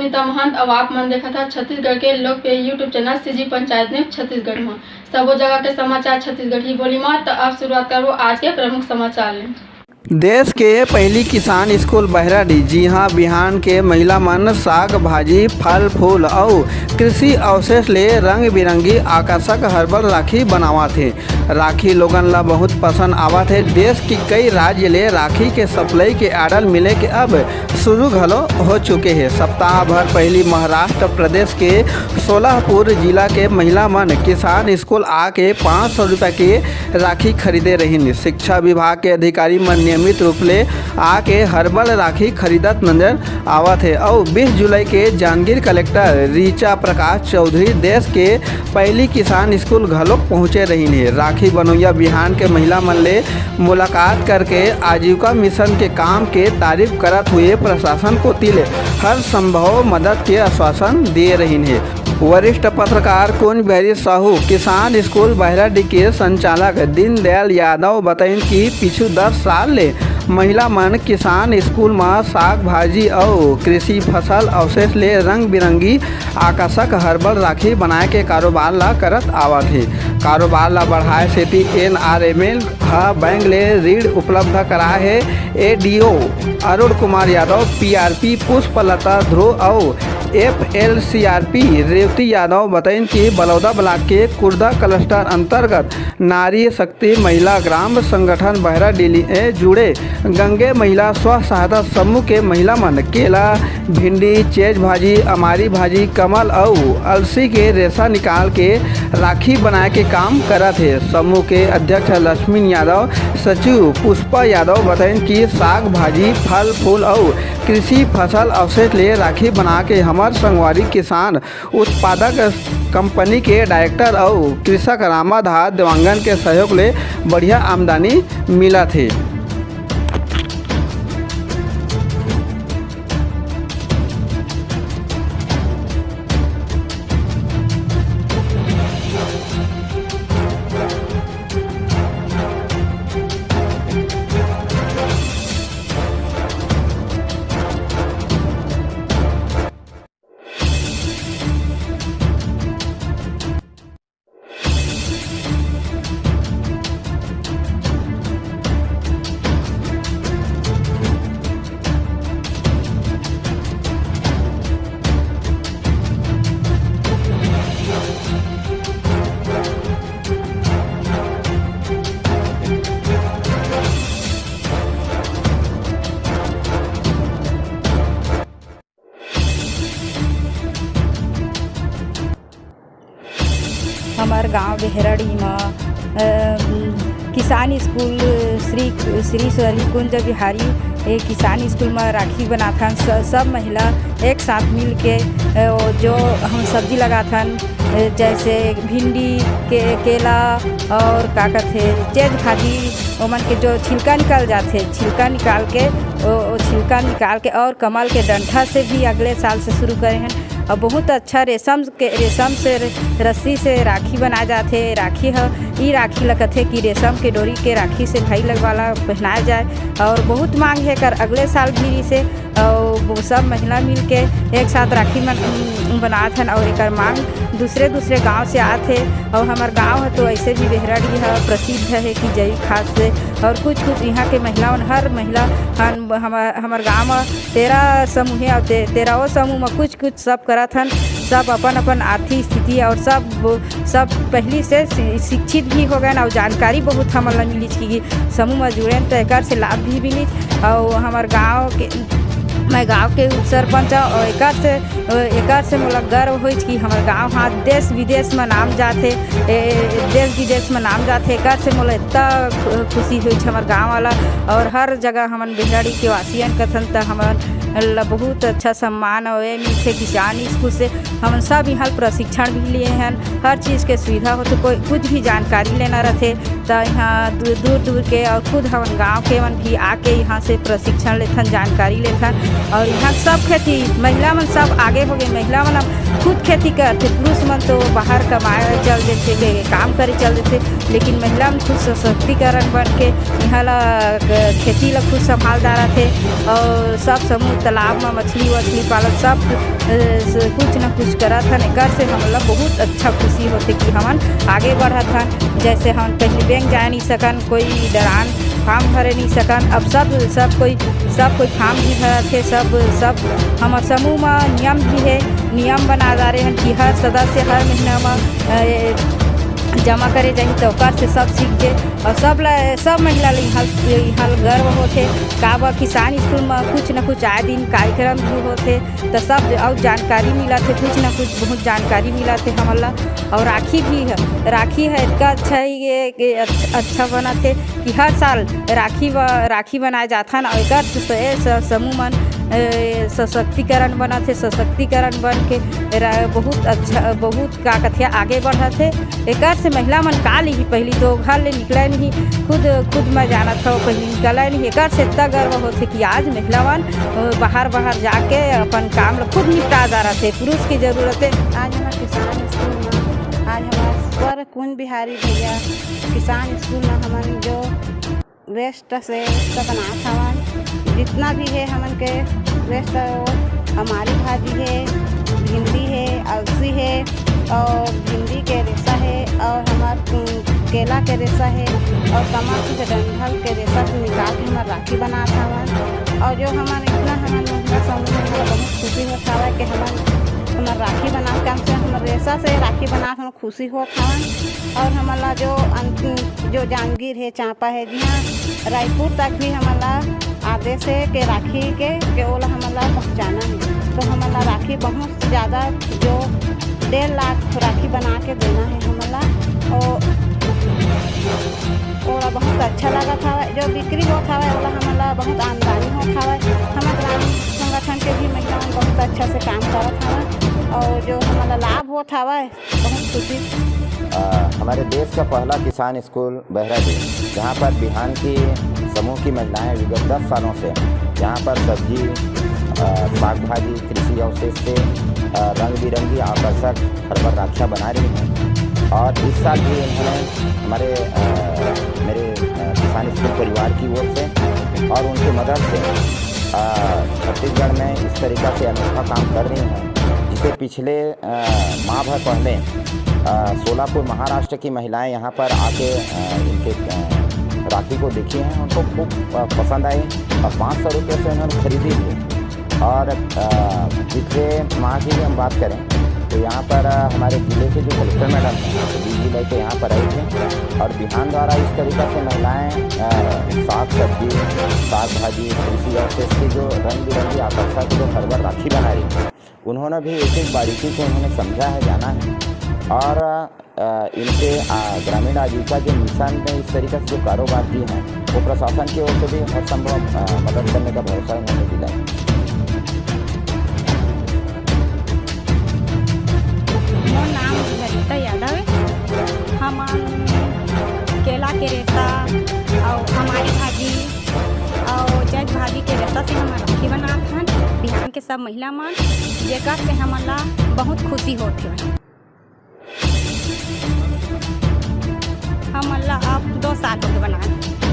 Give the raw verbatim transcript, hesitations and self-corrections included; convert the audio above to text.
सुनीता महंत, अउ आप मन देखत हव छत्तीसगढ़ के लोकप्रिय YouTube channel CG panchayat news Chhattisgarh म। सबो जगह के समाचार छत्तीसगढ़ी बोली म। त अब शुरुआत करबो आज के प्रमुख समाचार ले। देश के पहिली किसान स्कूल बहराडीह, जिहां बिहान के महिला मन साग भाजी, फल फूल अउ कृषि अवशेष ले रंग बिरंगी आकर्षक हर्बल राखी बनावत हे। राखी लोगन ला बहुत पसंद आवत हे। देश के कई राज्य ले राखी के सप्लाई के आर्डर मिले के अब शुरू घलो हो चुके हे। सप्ताह भर पहिली महाराष्ट्र प्रदेश के सोलापुर जिला के महिला मन किसान स्कूल आके पाँच सौ रुपया के राखी खरीदे रहिन। शिक्षा विभाग के अधिकारी मन नियमित रूप ले आके हर्बल राखी खरीदत नजर आवत हे। अउ बीस जुलाई के जांजगीर कलेक्टर ऋचा प्रकाश चौधरी देश के पहिली किसान स्कूल घलोक पहुंचे रहिन हे। राखी बनोइया बिहान के महिला मन ले मुलाकात करके आजीविका मिशन के काम के तारीफ करत हुए प्रशासन कोति ले हर संभव मदद के आश्वासन दिए रहिन हे। वरिष्ठ पत्रकार कुंज बिहारी साहू, किसान स्कूल बहराडीह के संचालक दीनदयाल यादव बताइन कि पिछू दस साल ले महिला मन किसान स्कूल म साग भाजी अउ कृषि फसल अवशेष ले रंग बिरंगी आकर्षक हर्बल राखी बनाए के कारोबार ला करत आवत हे। कारोबार ला बढ़ाए सेती एनआरएमएल ह बैंक ले ऋण उपलब्ध कराए हे। एडीओ अरुण कुमार यादव, पीआरपी पुष्पलता ध्रुव अउ एफएलसीआरपी रेवती यादव बताइन कि बलौदा ब्लॉक के कुर्दा क्लस्टर अंतर्गत नारी शक्ति महिला ग्राम संगठन बहराडीह ले जुड़े गंगे महिला स्व सहायता समूह के महिला मन केला, भिंडी, चेज भाजी, अमारी भाजी, कमल अउ अलसी के रेशा निकाल के राखी बनाए के काम करत हे। समूह के अध्यक्ष लक्ष्मी यादव, सचिव पुष्पा यादव बताइन कि साग भाजी, फल फूल अउ कृषि फसल अवशेष ले राखी बना के हमर संगवारी किसान उत्पादक कंपनी के डायरेक्टर अउ कृषक रामाधार देवांगन के सहयोग ले बढ़िया आमदनी मिलत हे। हमर गांव बेहराडी म, अ, किसान स्कूल श्री, श्री स्वरी कुंज बिहारी, ए किसान स्कूल म राखी बनाथन। स-, सब महिला एक साथ मिल के, अ, जो हम सब्जी लगाथन, अ, जैसे भिंडी के, केला और का कहथे, चेज भाजी, ओमन के जो छिलका निकल जाथे, छिलका निकाल के, ओ, ओ छिलका निकाल के और कमल के डंठा से भी अगले साल से शुरू करे हन। और बहुत अच्छा रेशम के, रेशम से र-, रस्सी से राखी बनाए जाथे। राखी ह, ई राखी ल कथे कि रेशम के डोरी के राखी से भाई लोग वाला पहनाए जाए। और बहुत मांग हे कर अगले साल भी इसे, और वो सब महिला मिल के एक साथ राखी मन, उम, बनात हन और एकर मांग दूसरे दूसरे गांव से आत हे। और हमर गांव ह तो ऐसे भी बेहराडी ह प्रसिद्ध हे कि जैविक खाद से, और कुछ कुछ यहाँ के महिला मन, हर महिला हन, हमर, हमर गांव म तेरह समूह हे और ते-, तेरह समूह म कुछ कुछ सब करत हन। सब अपन अपन आर्थिक स्थिति और सब, सब पहली से शि-, शिक्षित भी हो गए और जानकारी बहुत हमन ला मिलिस कि समूह म जुड़ेन तो एकर से लाभ भी मिलिस। और हमर गांव के, मैं गांव के उपसरपंच और एकर से, एकर से मोला गर्व होइस कि हमर गांव हा देश विदेश म नाम जाथे, ए, देश विदेश म नाम जाथे। एकर से मोला इतना खु-, खुशी होइस हमर गांव वाला और हर जगह हमन बेहराडी के वासियन कथन त हमन ला बहुत अच्छा सम्मान और ये मिलथे किसान स्कूल से। हमन सब यहाँ प्रशिक्षण भी लिए हन, हर चीज के सुविधा होथे, कोई कुछ भी जानकारी लेना रहथे त यहाँ दू-, दूर दूर के और खुद हमन गांव के मन भी आके यहाँ से प्रशिक्षण लेथन, जानकारी लेथन। और यहाँ सब खेती, महिला मन सब आगे हो गए, महिला मन अब खुद खेती करथे, पुरुष मन तो बाहर कमाए चल देथे, के-, काम करे चल देथे, लेकिन महिला मन खुद सशक्तिकरण बन के यहाँ ला ग-, खेती ला खुद संभाल डारथे। और सब समूह तालाब में मछली वछली पालन सब अ, स-, कुछ न कुछ करत हन। एकर से हमला बहुत अच्छा खुशी होथे कि हमन आगे बढ़त हन। जैसे हमन पहली बैंक जाए नहीं सकन, कोई दौरान फॉर्म भरे नहीं सकन, अब सब, सब कोई, सब कोई फॉर्म भी भरत हे। सब, सब हमर समूह म नियम भी हे, नियम बना डारे हन कि हर सदस्य हर महीना म, अ, जमा करे जाही, तो ओकर से सब सीख के, और सब ला, सब महिला ला इहाँ, इहाँ गर्व होथे। काबर किसान स्कूल म कुछ न कुछ आए दिन कार्यक्रम भी होथे, तो सब और जानकारी मिलत हे, कुछ न कुछ बहुत जानकारी मिलत हे हमन ला। और राखी भी है, राखी है इतना अच्छा, ये, ये अच्छ-, अच्छा बनत हे कि हर साल राखी ब-, राखी बनाए जाथन, और एकर से, से, से समूह मन, ए, सशक्तिकरण बनत हे, सशक्तिकरण बन के रा-, बहुत अच्छा, बहुत का कथे, आगे बढ़त हे। एकर से महिला मन का लिही, पहली तो घर ले निकले नहीं, खुद, खुद मैं जानत हव, पहली निकले नहीं। एकर से इतना गर्व होथे कि आज महिला मन, अ, बाहर, बाहर जाके अपन काम ल खुद निपटा डारत हे, पुरुष की जरूरत हे। आज हमर किसान स्कूल म, आज हमर स्वर कुंज बिहारी भैया किसान स्कूल म हमन जो वेस्ट से बनात हवन। जितना भी है हमन के वेस्ट, वो हमारी भाजी है, भिंडी है, अलसी है, और भिंडी के रेशा है, और हमार, उम, केला के रेशा है, और कमल के डंठल के रेशा से निकाल के हमार राखी बनात हवन। और जो हमन इतना हमन महिला समूह में हमारा बहुत खुशी होत हवय कि हमन हमार राखी बनात काम से हमार रेशा से राखी बनात हवन, खुशी होत हवन। और हमन ला जो अंतिम जो जांजगीर हे, चांपा हे, जिहाँ रायपुर तक भी हमन ला आदेश हे के राखी के, के ओला हमन ला पहुँचाना हे। तो हमन ला राखी बहुत ज़्यादा जो डेढ़ लाख राखी बना के देना हे हमन ला। और ओला बहुत अच्छा लगत हवय, जो बिक्री होत हवय ओला हमन ला बहुत आमदनी होत हवय। हमर ग्राम संगठन के भी महिला मन बहुत अच्छा से काम करत हवय और जो हमन ला लाभ होत हवय, बहुत खुशी। अ, हमारे देश का पहला किसान स्कूल बहराडीह, जहाँ पर बिहान की समूह की महिलाएं विगत दस सालों से यहाँ पर सब्जी, अ, साग भाजी, कृषि अवशेष से, अ, रंग बिरंगी आकर्षक हर्बल राखियाँ बना रही हैं। और इस साल भी उन्होंने हमारे, अ, मेरे, अ, किसान स्कूल परिवार की ओर से और उनकी मदद से, अ, छत्तीसगढ़ में इस तरीका से अनोखा काम कर रही हैं, जिसे पिछले, अ, माह भर पहले, अ, सोलापुर महाराष्ट्र की महिलाएं यहाँ पर आके, अ, इनके, अ, राखी को देखी हैं, उनको खूब, अ, पसंद आई और पाँच सौ रुपये से उन्होंने खरीदी भी। और, अ, पिछले माह की भी हम बात करें तो यहाँ पर, अ, हमारे जिले के जो कलेक्टर मैडम हैं, तो बीजी लेके यहाँ पर आई थी और बिहान द्वारा इस तरीका से महिलाएं, अ, साग सब्जी, साग भाजी, कृषि अवशेष की जो रंग बिरंगी आकर्षक जो हर्बल राखी बना रही हैं, उन्होंने भी एक एक बारीकी को उन्होंने समझा है, जाना है। और, अ, इनके, अ, ग्रामीण आजीविका के मिशन में इस तरीके से जो कारोबार किए हैं, वो प्रशासन की ओर से भी हर संभव, अ, मदद करने का भरोसा उन्होंने दिलाया। मोर नाम ललिता यादव है। हमन केला के रेशा और हमारी भाजी और जैत भाजी के रेशा से हमन राखी बनात हन। बिहान के सब महिला मन, जेकर से हमन ला बहुत खुशी होत हे। हमन ला अब दो साल हो गए बनाए।